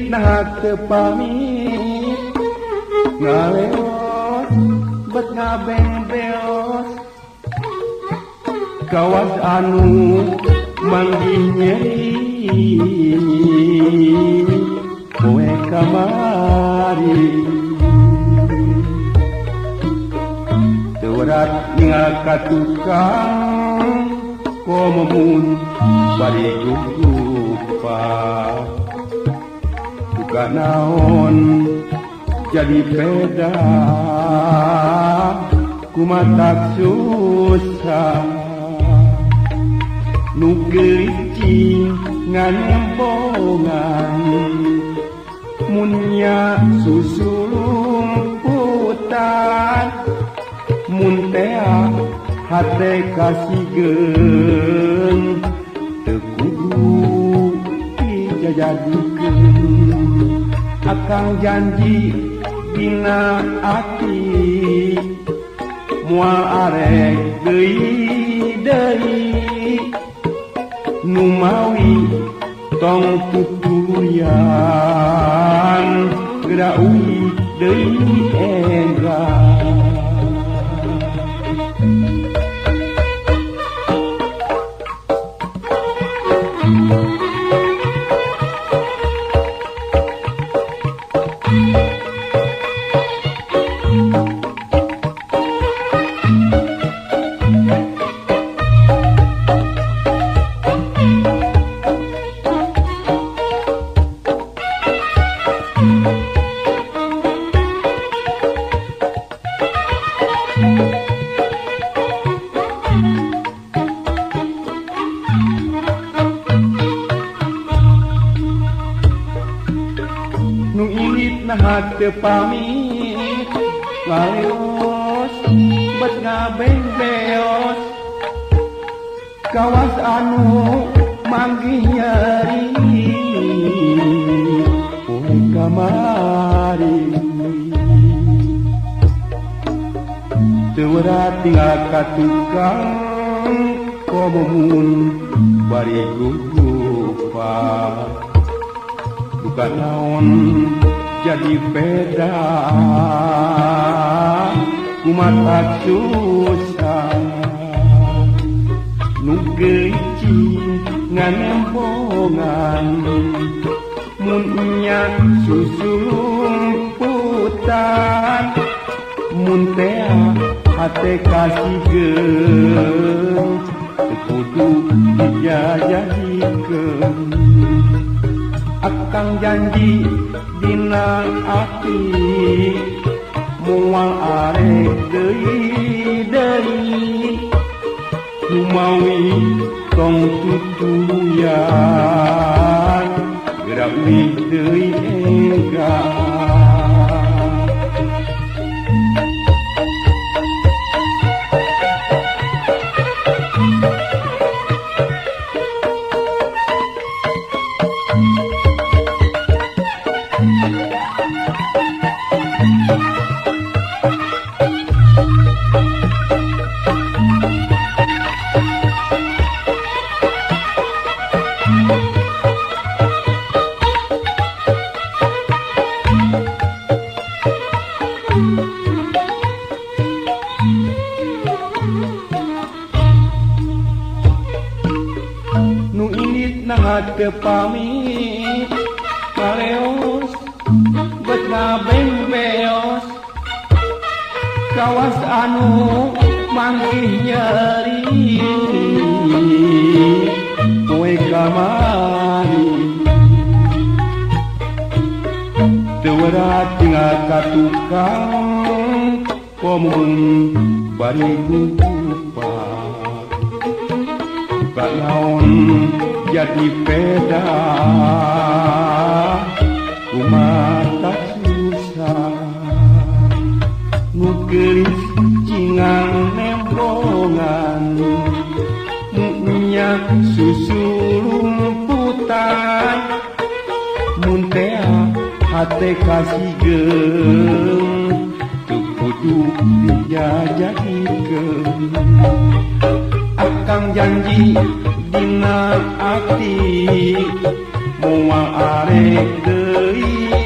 Nah teu pamit ngaleos bet ngabengbeos kawas anu manggih nyeri poe kamari teu werat ningal ka tukang komo mun bari gugupa duka naon jadi peda kumatak susah nu geulicing nganembongan munnya susulumputan mun tea hate kasigeun teu kudu dijajadikeun akang janji dina ati moal arek deui deui numawi tong tutuluyan geura uih deui enggal. Nu ilit nah teu pamit ngaleos bet ngabengbeos kawas anu manggih nyeri poe kamari teu werat tinggal ka tukang komo mun bari gugupa duka naon jadi beda kumatak susah nu geulicing nganembongan mun nya susulumputan mun tea hate kasigeun teu kudu dijajadikeun akang janji dina ati moal arek deui deui numawi tong tutuluyan geura uih deui enggal. Nu ilit nah teu pamit ngaleos bet ngabengbeos kawas anu manggih nyeri poe kamari teu werat tinggal ka tukang komo mun bari gugupa duka naon jadi peda kumatak susah. Hate kasigeung teu kudu dijajadikeun. Akang janji dina ati moal arek deui.